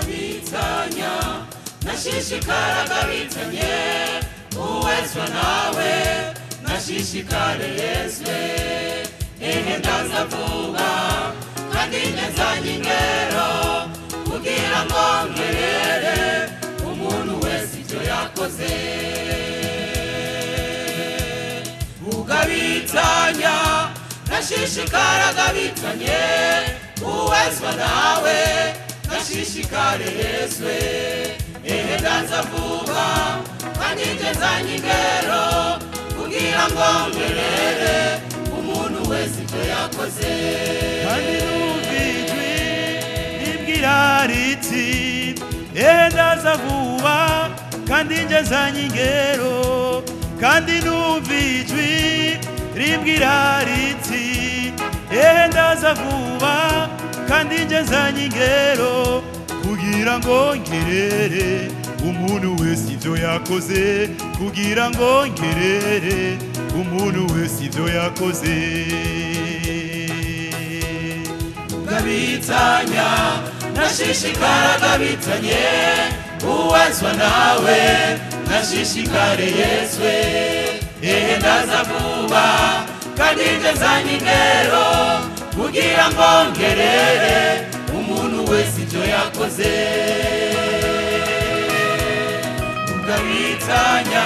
Gabitsanya nashishikara gabitsanye uwezwa nawe nashishikare yezwe ehe ndaza vuba kandi nzanye ingero kugira ngo ngerere umuntu wese icyo yakoze. Ugabitsanya nashishikara gabitsanye uwezwa nawe nashishikare yezwe ehe ndaza vuba kandi nzanye ingero kugira ngo ngerere umuntu wese icyo yakoze. Kandi numva ijwi rimbwira riti ehe ndaza vuba kandi nzanye ingero. Kandi numva ijwi rimbwira riti ehe ndaza vuba kandi nzanye ingero kugira ngo ngerere umuntu wese ivyo yakoze, kugira ngo ngerere umuntu wese ivyo yakoze. Gabitsanya nashishikara gabitsanye uwezwa nawe nashishikare yezwe ehe ndaza vuba kandi nzanye ingero kugira ngo ngerere umuntu wese icyo yakoze. Gabitsanya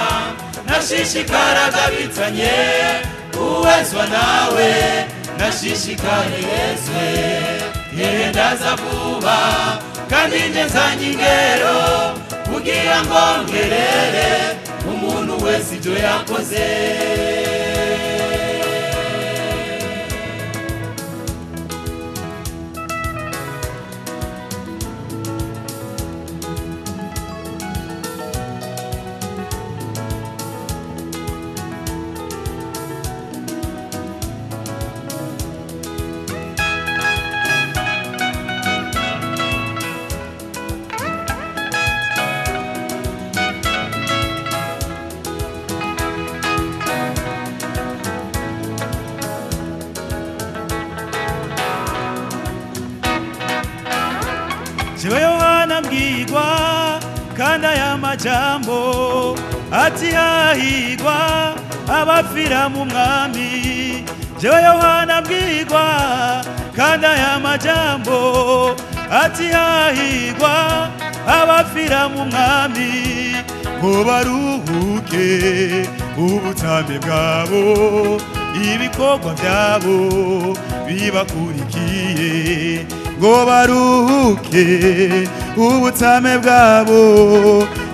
nashishikara gabitsanye uwezwa nawe nashishikare yezwe ehe ndaza vuba kandi nzanye ingero kugira ngo ngerere umuntu wese icyo yakoze. Jewe Yohana mbwirwa kandi aya majambo ati hahigwa abapfira mu mwami. Jewe Yohana mbwirwa kandi aya majambo ati hahigwa abapfira mu mwami ngo baruhuke ubutame bwabo ibikorwa byabo bibakurikiye, ngo baruhuke ubutame bwabo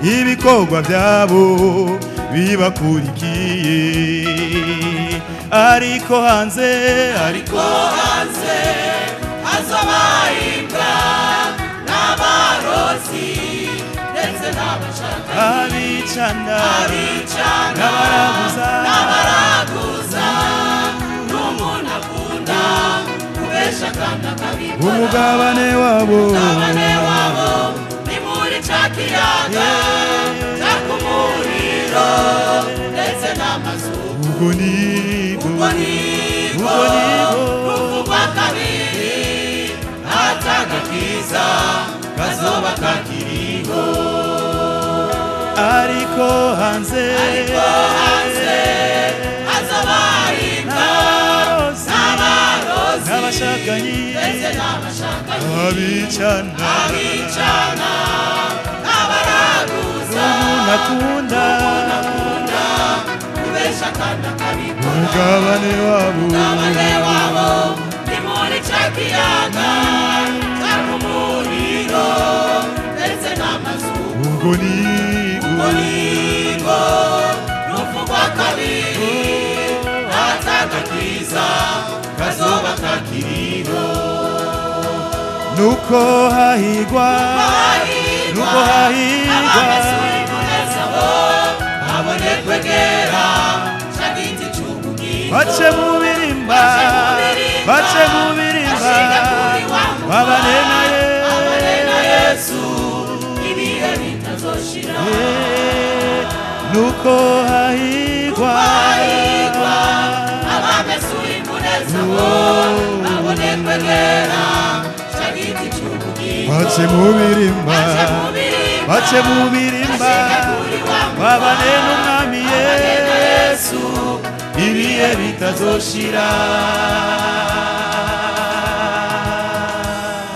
ibikorwa byabo bibakurikiye. Ariko hanze, ariko hanze hazoba imbwa n'abarozi ndetse n'abashakanye abicana abicana n'abaraguza n'abaraguza n'umuntu akunda kubesha kandi akabikora. Umugabane wabo, umugabane wabo ni muri ca kiyaga caka umuriro ndetse n'amazu. Ubwo nibwo, ubwo nibwo ubwo nibwo rupfu rwa kabiri atagakiza kazoba kakiriho. Ariko hanze, ariko hanze hazoba imbwa n'abarozi n'abarozi n'abashakanyi ndetse n'abashakanyi abicana abicana n'abaraguza umuntu akunda kubesha kandi akabikora. Umugabane wabo, umugabane wabo ni muri ca kiyaga caka umuriro ndetse n'amazu. Ubwo nibwo, ubwo nibwo rupfu rwa kabiri atagakiza kazoba kakiriho. Nuko hahigwa, nuko hahigwa abamesura imvune zabo babone kwegera ca giti c'ubugingo, bace mu birimba, bace mu birimba babane na babane na Yesu. Yesu ibihe bitazoshira. Nuko hahigwa, hahigwa abamesura imvune zabo babone kwegera ca giti c'ubugingo. Bace mu birimba, bace mu birimba, bace mu birimba, bashike kuri wa murwa, babane n'umwami babane na Yesu ibihe bitazoshira.